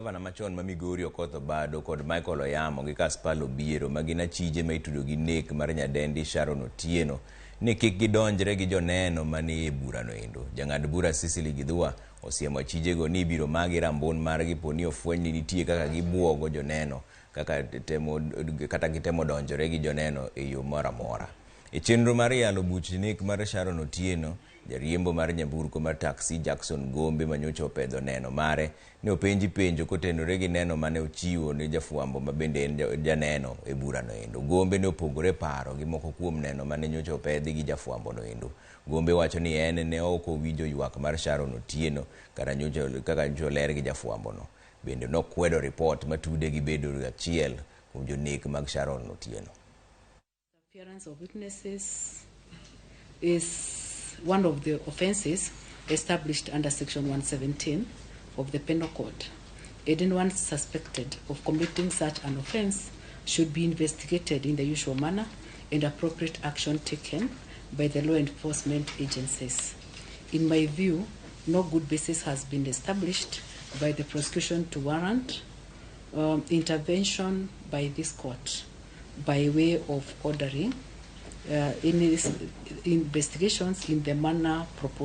Gavana machon ma Migori Okoth Obado kod Michael Oyamo gi Caspal Obiero ma gin achije ma itudo gi nek mar nyadendi Sharon Otieno ni kik gidonjre gi joneno mani e burano endo. Jang'ad bura Cecily Githua osiemo achijego ni ibiro magi rambun margi poni ofweny ni nitie kaka gibuogo joneno kaka temo, kata gitemo donjore gi joneno e yo moro amora. E chenro mar yalo buch nek mar Sharon Otieno, jariembo mar nyamburko mar taxi Jackson Gombe manyocha opedho neno mare ne openji penjo kotenore gi neno mane ochiwo ne jafwambo ma bende en janeno e burano endo. Gombe ne opogore paro gi moko kuom neno mane nyocha opedhi gi jafwambo no endo. Gombe wacho ni en ne ok owinjo ywak mar Sharon Otieno kata nyocha kaka nyocha oler gi jafwambo no. Bende nokwedo ripot matude gi bedo achiel kuom jonek mag Sharon Otieno. Appearance of witnesses is one of the offenses established under Section 117 of the Penal Code. Anyone suspected of committing such an offense should be investigated in the usual manner and appropriate action taken by the law enforcement agencies. In my view, no good basis has been established by the prosecution to warrant intervention by this court by way of ordering in investigations in the manner proposed.